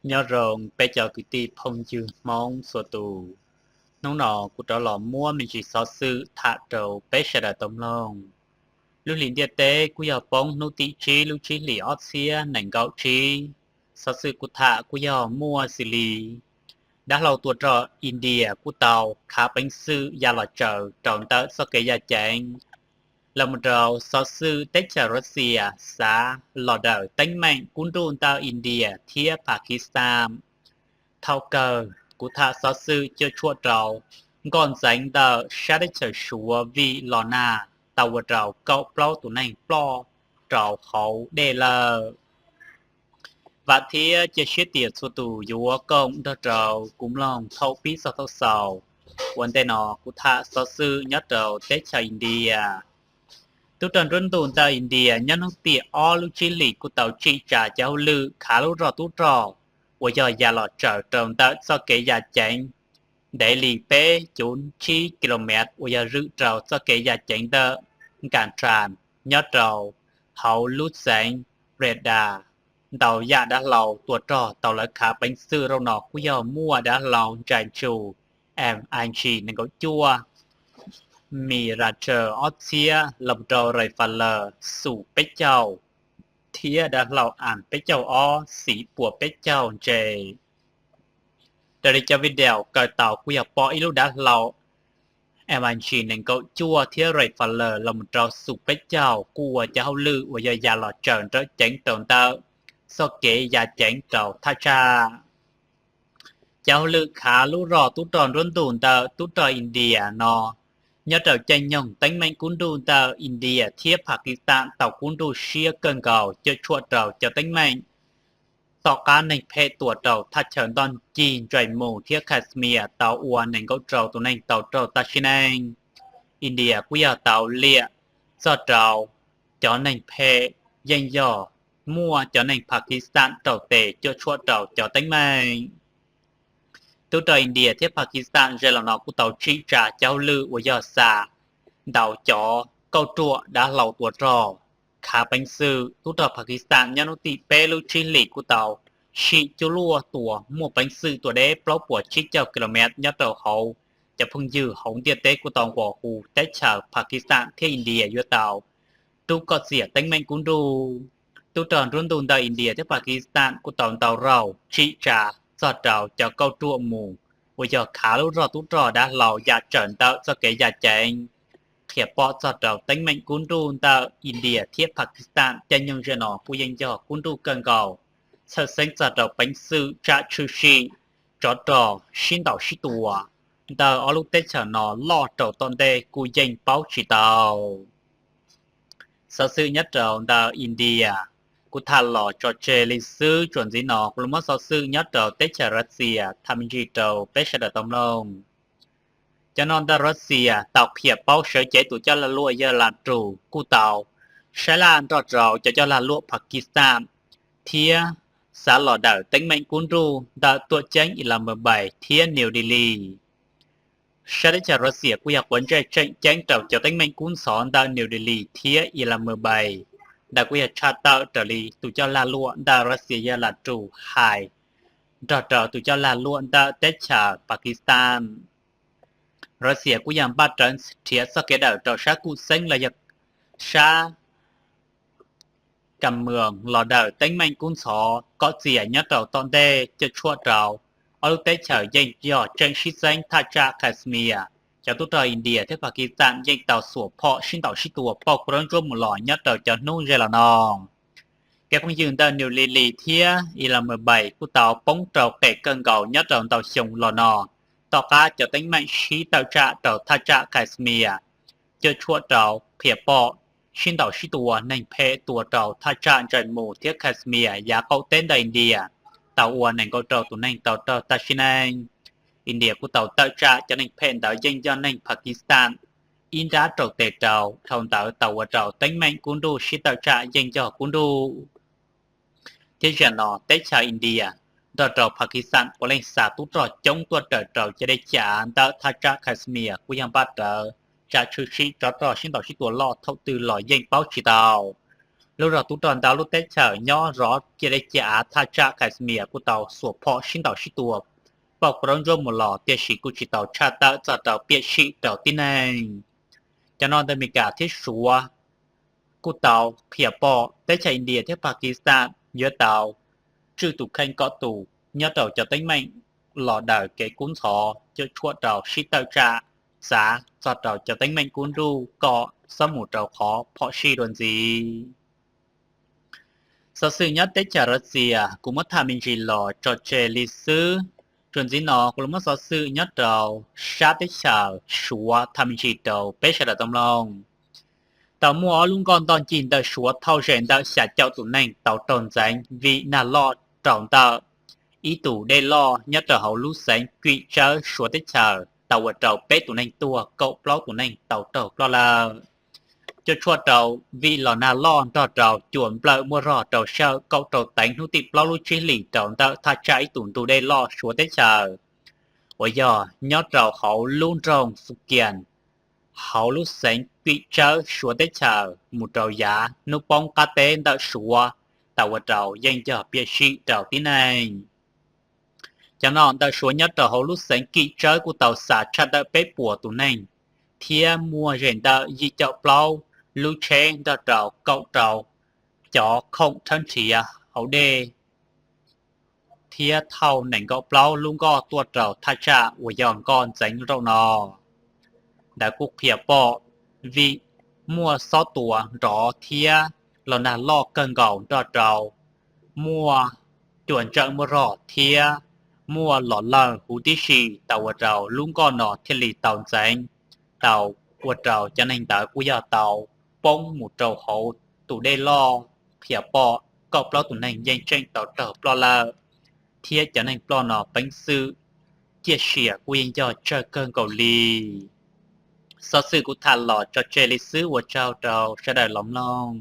Nyob zoo peb cov kwv tij phooj ywg Hmoob txhua tus. Hnub no kuv rov los muab me ntsis xov xwm tham rau peb sawv daws tau mloog. Lub hlis ntiaj teb kuj yog poob hnub tim tsib lub tsib hlis ob txhiab nees nkaum tsib. Xov xwm kuv tham kuj yog muaj xws li dav hlau tua rog India kuj tau khav peev xwm ya los tsaws rau ntawm txoj kev yaj ceev. Los mus rau xov xwm teb chaws Russia xav los dawm teeb meem kub nruj ntawm India thiab Pakistan. Thaum kawg kuv tham xov xwm cuam tshuam rau nkoj ntxeev ntawm sab teb chaws Suav vim los nag tau ua rau kaum plaub tus neeg ploj rau hauv dej lawm. Vam thiab cia siab tias txhua tus yuav koom nrog rau kuv mloog thaum pib txog thaum xaus. Ua ntej no kuv tham xov xwm nyob rau teb chaws India. Tub rog nruab ntuj ntawm India nyob hnub tim ob lub tsib hlis kuj tau tsim tsa cov hauj lwm khav lub rog tub rog uas yog ya los tsaws rau ntawm txoj kev yaj ceev ntev li peb cuv tsib ki lo mev uas yog zwm rau txoj kev yaj ceev ntawm Nkas Tras nyob rau hauv lub xeev Reda. Ntau yam dav hlau tua rog tau lawv khav peev xwm rau no kuj yog muaj dav hlau ntsais ntsug M I G nees nkaum cuaj, Mirage ob txhiab los rau Rafale xum peb caug thiab dav hlau Am peb caug ob xiv puas peb caug ntse. Raws li cov video kaw tau kuj yog pom ib lub dav hlau M I G nees nkaum cuaj thiab Rafale los mus rau xum peb caug kuj ua cov hauj lwm uas yog ya los tsaws nrawm ceev rau ntawm txoj kev ya ceev rau thaj tsam. Cov hauj lwm khav lub rog tub rog nruab ntuj ntawm tub rog India no nyob rau caij nyoog teeb meem kub nruj ntawm India thiab Pakistan tau kub nruj siab kawg nkaus cuam tshuam rau cov teeb meem tom qab neeg phem tua rau thaj chaw ntoj ncig ntsais mus thiab Kashmir tau ua nees nkaum rau tus neeg tau raug tag sim neej. India kuj yog tau liam txog rau cov neeg phem yeej yog muaj cov neeg Pakistan raug tes cuam tshuam rau cov teeb meem. Tub rog India thiab Pakistan ze los no kuj tau tsim tsa cov hauj lwm uas yog xa ntau cov kauj ruam dav hlau tua rog khav peev xwm. Tub rog Pakistan nyob hnub tim peb lub tsib hlis kuj tau sim cuj luaj tua muaj peev xwm tua deb plaub puas tsib caug ki lo mev nyob rau hauv. Cov phooj ywg hauv ntiaj teb kuj tau nqua hu teb chaws Pakistan thiab India yuav tau rub koj txiam teeb meem kub nruj. Tub rog nruab ntuj ntawm India thiab Pakistan kuj tau ntau raug tsim tsa txog rau cov kauj ruam mus uas yog khav lub rog tub rog dav hlau ya tsaws ntawm txoj kev ya ceev. Qhia pom txog rau teeb meem kub nruj ntawm India thiab Pakistan caij nyoog ze no kuj yeej yog kub nruj kawg nkaus, txhawj xeeb txog rau peev xwm tsam tshwm sim tsov rog sib ntaus sib tua ntawm ob lub teb chaws no loj rau tom ntej kuj yeej paub tsis tau. Xov xwm nyob rau ntawm India kuv tham los tso tseg li xwb, tsuas ntxiv no kuv los muab xov xwm nyob rau teb chaws Russia tham me ntsis rau peb sawv daws tau mloog. Cov no ntawm Russia tau qhia paub sawv cev tus coj lag luam yawg Lavrov kuj tau saib laj nrog rau cov coj lag luam Pakistan thiab xav los dawm teeb meem kub nruj ntawm tuam ceeb Islamabad thiab New Delhi. Sab teb chaws Russia kuj yog quav ntsej tseem ceeb rau cov teeb meem kub ntxhov ntawm New Delhi thiab Islamabad. Ntawd kuj yog tshaj tawm raws li tus coj lag luam ntawm Russia yawg Lavrov hais nrog rau tus coj lag luam ntawm teb chaws Pakistan. Russia kuj yog npaj rawv nrhiav txoj kev dawm rau sab kuj xeeb los yog sab kam mws los dawm teeb meem kub ntxhov kom txias nyob rau tom ntej cuam tshuam rau ob lub teb chaws yeej yog tseem sib txeeb thaj tsam Kashmir. Cov tub rog India thiab Pakistan yeej tau xuas phom sib ntaus sib tua pauj kua rab ntsuab mus los nyob rau cov hnub ze los no. Kev phooj ywg ntawm New Delhi thiab Islamabad kuj tau poob rau qes kawg nkaus nyob rau ntau xyoo los no, tom qab cov teeb meem sib tawm tsam rau thaj tsam Kashmir, cuam tshuam rau qhia pom sib ntaus sib tua neeg phem tua rau thaj tsam ntsais mus thiab Kashmir yav qaum teb ntawm India tau ua nees nkaum rau tus neeg tau raug tag sim neej. India kuj tau tawm tsam cov neeg phem ntawd yeej yog neeg Pakistan ib nrab rau tes rau dhau ntawd tau ua rau teeb meem kub nruj sib tawm tsam yeej yog kub nruj. Thiab zaum no teb chaws India nrog rau Pakistan puav leej xa tub rog coob tuaj raws rau cov dej cav ntawm thaj tsam Kashmir kuj yog npaj rawv tsam tshwm sim tsov rog sib ntaus sib tua loj thaum twg los yeej paub tsis tau. Lub zog tub rog ntau lub teb chaws nyob zov cia dej cia av thaj tsam Kashmir kuj tau xuas phom sib ntaus sib tua, pauj kua zaub ntsuab mus los, tiam sis kuj tsis tau tshaj tawm txog rau piam sij rau tib neeg. Cov no ntawm Amelikas thiab Suav kuj tau qhia pom teb chaws India thiab Pakistan yuav tau tswj tus kheej kom tus nyob rau cov teeb meem los daws kev kub ntxhov, cuam tshuam rau sib tawm tsam txav txog rau cov teeb meem kub nruj kom xob mus rau qhov phom sij dua ntxiv. Xov xwm nyob teb chaws Russia kuv muab tham me ntsis los tso tseg li xwb. Txuas ntxiv no kuv los muab xov xwm nyob rau sab teb chaws Suav tham me ntsis rau peb sawv daws tau mloog. Tau muaj ob lub nkoj ntoj ncig ntawm Suav thauj zes ntawm xya caum tus neeg tau raug ntxeev vim nag loj rau ntawm ib tus dej loj nyob rau hauv lub xeev Kim Tsawb Suav teb chaws tau ua rau peb tus neeg tuag, kaum plaub tus neeg tau raug ploj lawm. Cuam tshuam rau vim los nag loj nrog rau cua nplawm muaj zog rau sij hawm kaum rau teev hnub tim plaub lub tsib hlis rau ntawm thaj tsam ib tus ntug dej loj Suav teb chaws uas yog nyob rau hauv lub nroog Sukias hauv lub xeev Kim Tsawb Suav teb chaws mus rau yav hnub poob qab teb ntawm Suav, tau ua rau yeej yog piam sij rau tib neeg. Cov no ntawm Suav nyob rau hauv lub xeev Kim Tsawb kuj tau xa tshaj tawm peb puas tus neeg thiab muaj zes ntawm yim caum plaub lub tsheb nrog rau kaum rau cov khoom tshawb nrhiav hauv dej thiab thauj nees nkaum plaub lub nkoj tuaj rau thaj tsam uas yog nkoj ntxeev zaum no. Ntawd kuj qhia pom vim muaj xob tua nrov thiab los nag loj kawg nkaus nrog rau muaj cua ntsawm muaj zog thiab muaj los lawg huv tib si tau ua rau lub nkoj no thiaj li tau ntxeev, tau ua rau cov neeg ntawd kuj yog tau poob mus rau hauv tus dej loj, qhia pom kaum plaub tus neeg yeej tseem tau raug ploj lawm, thiab cov neeg ploj no peev xwm ciaj sia kuj yeej yog tsawg kawg nkaus li. Xov xwm kuv tham los tso tseg li xwb, ua tsaug rau sawv daws los mloog.